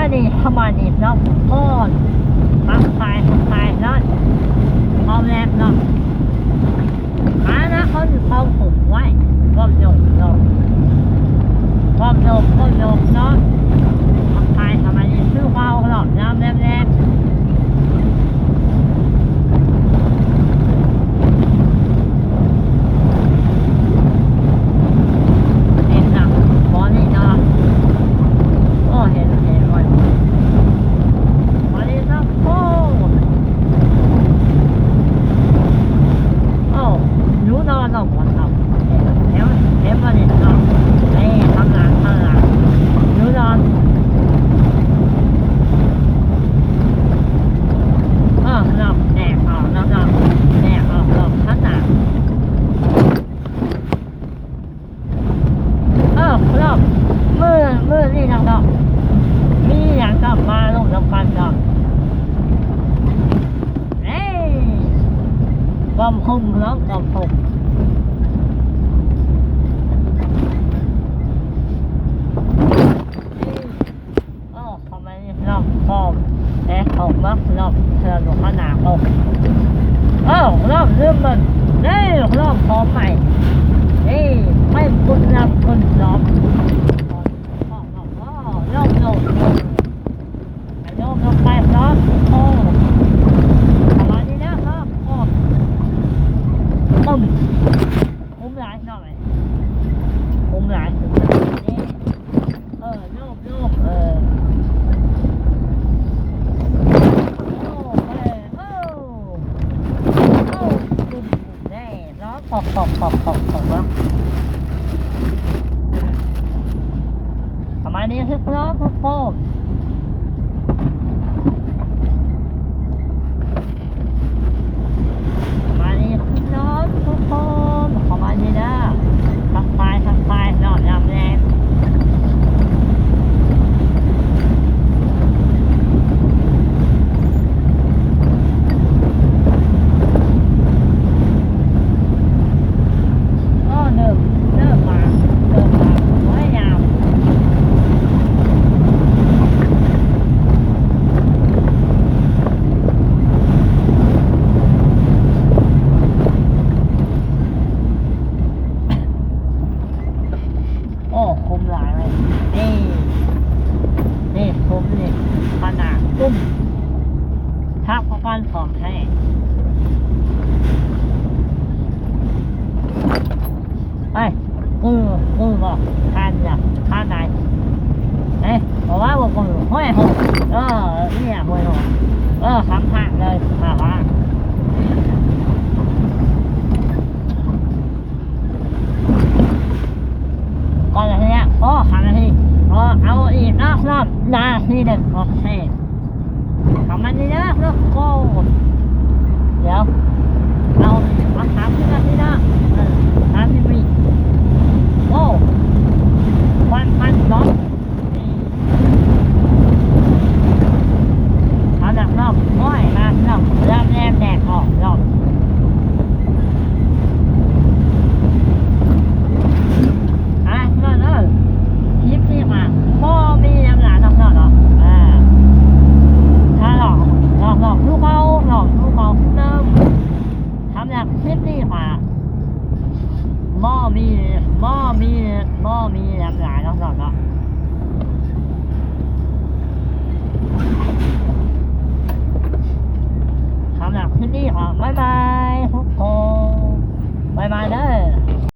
ອັນນີ້ປະມານນີ້ເນາະ ກໍທັກທາຍ ທັກທາຍເນາະ ຄອມແລບເນາະ ມານະ ຄົນເຂົ້າກຸ່ມໄວ້ ຄວາມຍົງເນາະ ຄວາມຍົງ ຄວາມຍົງເນາະ ທັກທາຍປະມານນີ້ ຄືເວົ້າເນາະ ຍາມແລບໆ ເຫັນນະ ບໍ່ນີ້ເນາະ ໂອ້ ເຫັນ ເຫັນ ບໍ່ນີ້ເນາະ ໂອ້ ໂອ້ ໜູນອນເນາະ ເຫັນ ເຫັນ ເຫັນບໍ່ນີ້ເນາະ ນີ້ ຂ້າງຫຼັງ ຂ້າງຫຼັງ ໜູນອນ ເອີ ນອກ ແດກອອກ ນອກ ນອກ ແດກອອກ ນອກ ຂ້າງໜ້າ ເອີ ລອບ ມື້ ມື້ນີ້ນະເນາະ ມີຫຍັງກໍມາລົມນຳກັນເນາະ ເອີ ກອມຄຸມເນາະ ກອມຄຸມ ເອີ ເຂົ້າມານີ້ເນາະ ກໍແອດເຂົ້າມາເນາະ ເພື່ອລົງຂະໜາດເອົາ ເອີ ເລີ່ມ ເລີ່ມມັນ ນີ້ ເລີ່ມຂອງໃໝ່ ນີ້ ໄປຄຸນນຳຄຸນລອບ ເລີ່ມລົງ ເລີ່ມລົງໄປເນາະ ໂອ້ ປະມານນີ້ນະ ເລີ່ມ ໂອ້ ປຶ້ມ ຄຸ້ມຫຼາຍເນາະ ຄຸ້ມຫຼາຍ ຄຸ້ມຫຼາຍ ເອີ ໂຍກ ໂຍກ ເອີ ໂຍກ ເອີ ໂອ້ ໂອ້ ປຶ້ມ ແນ່ເນາະ ປອກ ປອກ ປອກ ປອກ ປອກ ປະມານນີ້ຄືເນາະ ໂອ້ ປະມານນີ້ຄືເນາະ ປອກ ປອກ ປອກ ປະມານນີ້ນະ ທັກທາຍ ທັກທາຍເນາະ ຍາມແລງ. ໂອ້ ເລີ່ມ ເລີ່ມມາ ເລີ່ມມາ ໂອ້ຍ ຍາມ ໂອ້ ຄຸ້ມຫຼາຍເລີຍ ນີ້ ນີ້ ຄຸ້ມນີ້ ຂະໜາດຄຸ້ມ ຮັບປະກັນຂອງແທ້ ເອີ ຄື ຄືບໍ່ ທ່ານຢາກ ທ່ານໃດ ເອີ ເພາະວ່າບໍ່ ບໍ່ ຫ້ວຍຫົກ ເອີ ນີ້ຫ້ວຍຫົກ ເອີ ສຳພາດເລີຍ ຖ້າວ່າ ກ່ອນລະເທື່ອ ໂອ້ ສາມນາທີ ເອົາອີກເນາະ ຮອບນາທີໜຶ່ງ ໂອເຄ ປະມານນີ້ເດີ ໂອ້ ດຽວ ເອົາ ເອົາສາມສິບນາທີເນາະ ເອີ ສາມສິບວິ ໂອ້ ຄວັນ ຄວັນເນາະ. ເອົາດອກ ດອກ ໂອ້ຍ ມາດອກ ເລີ່ມແລງແດດອອກດອກ ອ່ະ ເນາະ ເນາະ ຄລິບນີ້ມາ ບໍ່ມີຫຍັງຫຼາຍດອກ ເນາະ ເນາະ ອ່າ ຖ້າດອກ ດອກ ດອກ ຄືເກົ່າ ດອກ ຄືເກົ່າ ຄືເດີມ ສຳລັບຄລິບນີ້ກໍບໍ່ມີ ບໍ່ມີ ບໍ່ມີຫຍັງຫຼາຍເນາະ ເນາະ ເນາະ ສຳລັບຄລິບນີ້ກໍບາຍບາຍ.